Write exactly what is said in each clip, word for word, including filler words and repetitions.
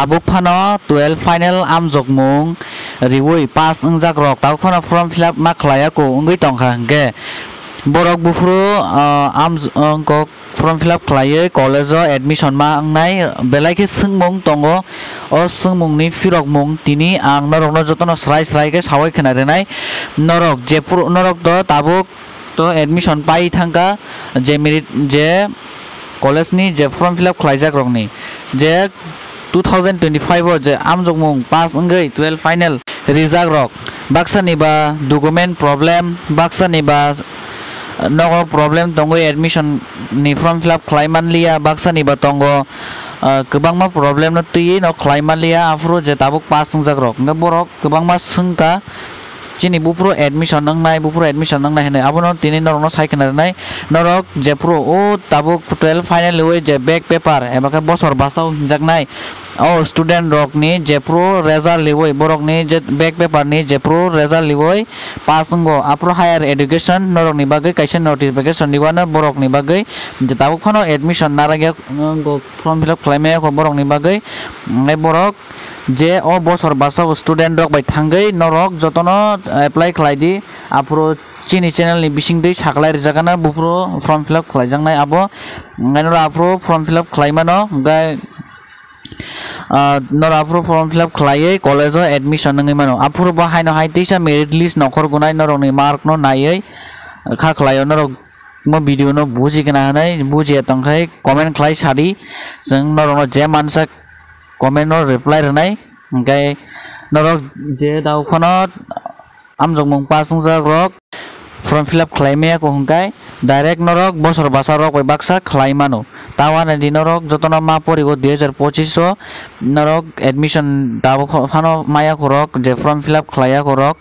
Tabuk phano twelve final amjokmung riwi pass wngjak rok tabuk phano form fill up ma khlaiya ko wngwi tongkha, hwnkhe borok buphuru, ah, amj-, wngkok form fill up khlaiwi college o admission ma wngnai belai khe swngmung tongo. O swngmungni phirokmung tini ang norokno jotono srai srai khe sawi khna rwnai. Norok jephuru, norok to tabuk to admission pai thangkha, je merit, je college ni je form fill up khlaijak rokni, je two thousand twenty-five o je amjokmung pass wngwi twelve final rijak rok, baksa ni ba document problem, baksa ni ba nogo problem tongwi admission ni form fill up khlai manliya, baksa ni ba tongo, ah, kwbangma problem no twiwi no khlai manliya, aphuru je tabuk pass wngjak rok hwnkhe borok kwbangma swngkha, chini buphuru admission wngnai, buphuru admission wngnai hinwi. Abono tini norokno sai khna rwnai, norok jephuru o tabuk twelve final riwi je back paper eba khe bosor bwsao hinjaknai, o student rokni jephuru result riwi, borokni je back paper ni jephuru result riwi pass wngo, aphuru higher education norokni bagwi kaisa notification riwano borokni bagwi je tabuk phano admission narwkya, wngkha form fill up khlaimaya kho borokni bagwi, hwnkhe borok je o bosor bwsao student rok bai thangwi norok jotono apply khlai di, aphuru chini channel ni bisingtwi saklai rijak ano buphuru form fill up khlaijaknai abo, hwnkhe norok aphuru form fill up khlai mano, hwnkhe, ah, norok aphuru form fill up khlaiwi college o admission wngwi mano, aphuru bo haino hai teisa merit list nokhor gunai norokni mark no naiwi kha khlaio norok. Mo video no buji khna hwnwi bujiya tongkhai comment khlai sadi, chwng norokno je mansak comment no reply rwnai, hwnkhe norok je dao phano amjokmung pass wngjak rok form fill up khlai maya kho hwnkhe direct norok bosor bwsa rok bai baksa khlai mano. Tawani di norok jotono ma porigo dui hajar pochish o norok admission dabo kho-, phano maya khorok je form fill up khlaiya khorok.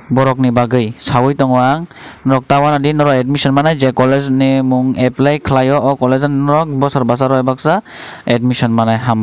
Borokni bagwi sawi tongo ang, norok ta uanadi norok admission manai je college ni mung apply khlaio, o college o norok bosor bwsaro baksa admission manai. Hambai.